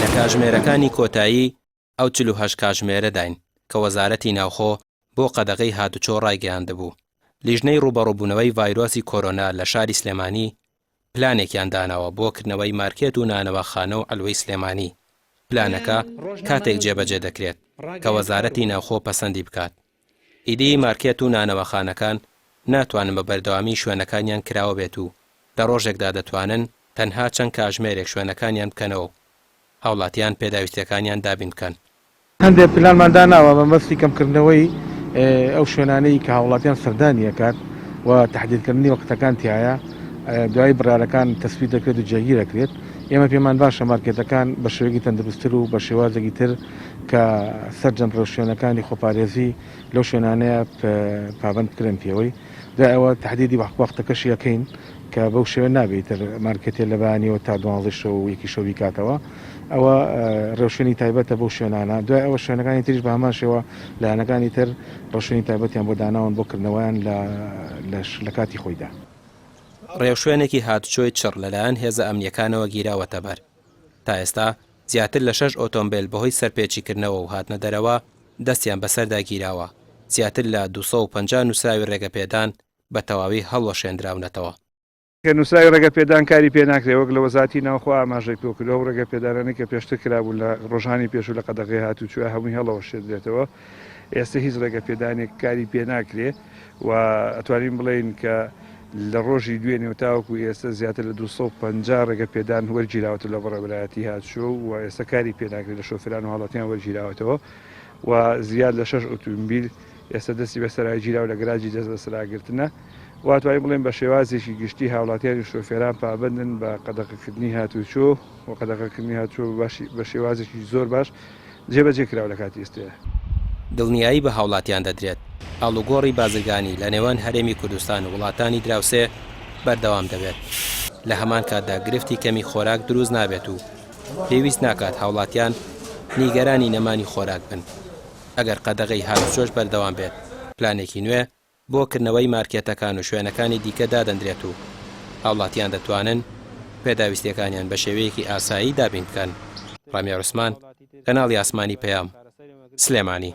لە کاژمێرەکانی کۆتایی ئەو 48 کاژمێرەداین کە وەزارەتی ناوخۆ بۆ قەدەغەی هاتوچۆ ڕایگەیاندبوو، لیژنەی ڕووبەڕووبوونەوەی ڤایرۆسی کۆرۆنا لە شاری سلێمانی پلانێکیان داناوە بۆ کردنەوەی مارکێت و نانەواخانە و عەلوەی سلێمانی، پلانەکە کاتێک جێبەجێ دەکرێت کە وەزارەتی ناوخۆ پەسەندی بکات. ئیدی مارکێت و نانەواخانەکان ناتوانن بە بەردەوامی شوێنەکانیان کراوە بێت و لە ڕۆژێکدا دەتوانن تەنها چەند کاژمێرێک شوێنەکانیان بکەنەوە و هاوڵاتیان پێداویستیەکانیان دابین بکەن. هەندێک پلانمان داناوە بە مەبەستی کەمکردنەوەی ئەو شوێنانەی کە هاوڵاتیان سەردانی ئەکات و تەحدیدکردنی وەختەکان تیایە دوایی بڕیارەکان تەسبیت دەکرێت و جێگیر ئەکرێت ئێمە پێمان باشە مارکێتەکان بە شێوەیەکی تەندروستتر و بە شێوازێکی تر کە سەرجەم ڕێوشوێنەکانی خۆپارێزی لەو شوێنانەیە پابەند بکرێن پێوەی دوای ئەوە تەحدیدی وەختەکەشی ئەکەین کە بەو شێوە نابێ ئیتر مارکێتێ لە بەیانیەوە تا دوانزەی شەو و یەکی شەو بیکاتەوە ئەوە ڕێوشوێنی تایبەتە بەو شوێنانە دوای ئەوە شوێنەکانی تریش بە هەمان شێوە لایەنەکانی تر ڕێوشوێنی تایبەتیان بۆ داناون بۆ کردنەوەیان لە لە کاتی خۆیدا. ڕێوشوێنێکی هاتوچۆی چڕ لەلایەن هێزە ئەمنییەکانەوە گیراوەتەبەر، تا ئێستا زیاتر لە شەش ئۆتۆمبێل بەهۆی سەرپێچیکردنەوە و هاتنە دەرەوە دەستیان بەسەردا گیراوە، زیاتر لە 250 نووسراوی ڕێگەپێدان بە تەواوی هەڵوەشێندراونەتەوە. کە نووسراوی ڕێگەپێدان کاری پێ ناکرێت، وەک لە وەزارەتی ناوخۆ ئاماژەی پێ کردووە، ئەو ڕێگەپێدانانەی کە پێشتر کرابوون لە ڕۆژانی پێشوو لە قەدەغەی هاتووچۆ هەمووی هەڵەوەشێندرێتەوە، ئێستا هیچ ڕێگەپێدانێک کاری پێ ناکرێ و ئەتوانین بڵێین کە لە ڕۆژی دوێنێ و تاوەکو ئێستا زیاتر لە 250 ڕێگەپێدان وەرگیراوەتە لە بەڕێوەبەرایەتی هاتوچۆ و ئێستا کاری پێ ناکرێت لە شۆفێران و هاوڵاتیان وەرگیراوەتەوە و زیاد لە شەش ئۆتۆمبیل ئێستا دەستی بەسەرا گیراو لە گەراجی دەست بەسەراگرتنە و ئەتوانین بڵێین بە شێوازێکی گشتی هاوڵاتیان و شۆفێران پابەندن بە قەدەغەکردنی هاتوچۆ و قەدەغەکردنی هاتوچۆ بە شێوازێکی زۆر باش جێبەجێ کراوە لە کاتی ئێستەیە. دڵنیایی بە هاوڵاتیان دەدرێت، ئاڵوگۆڕی بازرگانی لە نێوان هەرێمی کوردستان و وڵاتانی دراوسێ بەردەوام دەبێت، لە هەمان کاتدا گرفتی کەمی خۆراک دروست نابێت و پێویست ناکات هاوڵاتیان نیگەرانی نەمانی خۆراک بن، ئەگەر قەدەغەی هاتوچۆش بەردەوام بێت، پلانێکی نوێ بۆ کردنەوەی مارکێتەکان و شوێنەکانی دیکە دادەندرێت و هاوڵاتیان دەتوانن پێداویستییەکانیان بە شێوەیەکی ئاسایی دابین بکەن. ڕامیار عوسمان، کەناڵی ئاسمانی پەیام، سلێمانی.